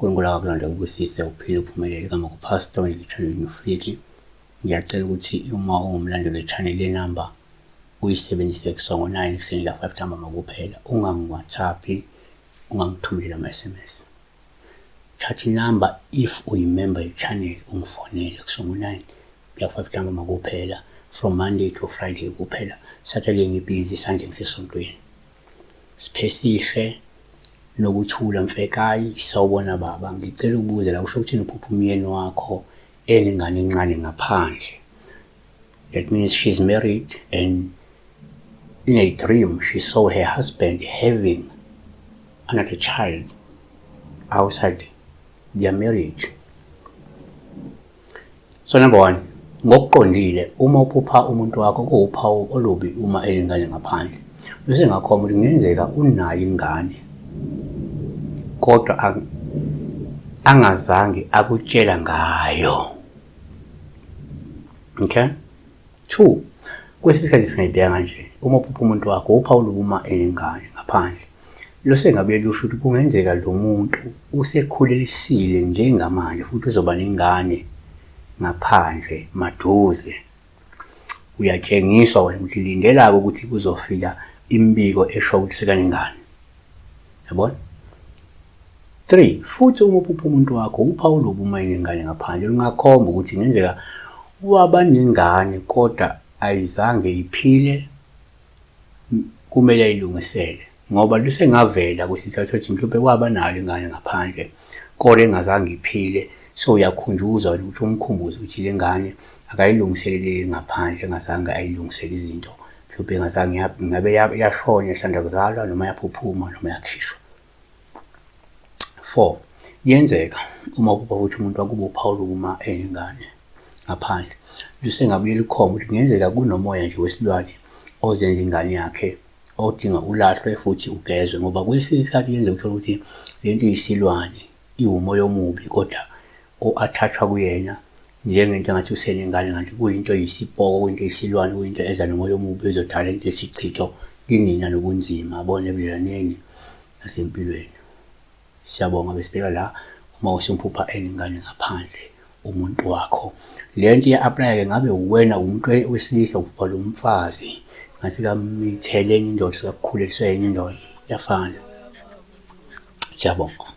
uNkulunkulu akakulonde akubusise uphile uphumelele. Igama kuPastor Ngithando Nufiki. Ngiyacela ukuthi uma ungumlandeli we-channel le number uyisebenzise kusuka ngo-9 ekuseni ka-5 ntambama kuphela. Ungangi-WhatsApp-i, ungangithumeleli ama-SMS. Thatha inamba if uyimember ye-channel ungifonele kusuka ngo-9 kuya ku-5 ntambama kuphela from Monday to Friday kuphela. Saturday ngibhizi, Sunday ngisesontweni. Siphesihle Nokuthula Mfekayi, Sawubona baba, ngicela ukubuza la kusho ukuthini uphupha umyeni wakho enengane encane ngaphandle. That means she's married and in a dream she saw her husband having another child outside their marriage. So number one, ngokuqondile uma uphupha umuntu wakho kuwuphawu olubi uma enengane ngaphandle. Bese ngakhomba ukuthi kungenzeka unayo ingane kodwa angazange akutshela ngayo. Okay? Two, kwesinye isikhathi singayibheka kanje, uma uphupha umuntu wakho uphawu olubi uma enengane ngaphandle. Lose ngabe lusho ukuthi kungenzeka lo muntu usekhulelisile njengamanje futhi uzoba nengane ngaphandle maduze. Uyatshengiswa wena ukuthi lindela-ke ukuthi kuzofika imibiko esho ukuthi sekanengane. Yabona? 3 futhi uma uphupha umuntu wakho uphawu lobu uma enengane ngaphandle lungakhomba ukuthi kungenzeka waba nengane kodwa ayizange iphile kumele ayilungisele ngoba lusengavela kwesinye isikhathi ukuthi mhlawumbe waba nayo ingane ngaphandle kodwa engazange iphile. So uyakhunjuzwa wena ukuthi umkhumbuze ukuthi le ngane akayilungiselele ngaphandle, engazange ayilungisele izinto, mhlawumbe engazange ngabe yashona isanda kuzalwa noma yaphuphuma noma yakhishwa. 4 kuyenzeka uma kuba ukuthi umuntu wakubo uphawula ukuma enengane ngaphandle, lusengabuye lukhombe ukuthi kungenzeka kunomoya nje wesilwane ozenza ingane yakhe odinga ulahlwe futhi ugezwe, ngoba kwesinye isikhathi kuyenzeka uthole ukuthi le nto iyisilwane iwumoya omubi kodwa o-attach-wa kuyena njengento engathi usenengane kanti kuyinto eyisipoko, kuyinto eyisilwane, kuyinto eza nomoya omubi ezodala into esichitho kinina nobunzima yabona ebudlelwaneni nasempilweni. Siyabonga besibheka la uma usumphupha enengane ngaphandle umuntu wakho. Le nto iya-aplaya-ke ngabe uwena umuntu wesilisa uphupha lo mfazi ngathi kamithele enye indoda sekakukhuleliswe enye indoda kuyafana. Siyabonga.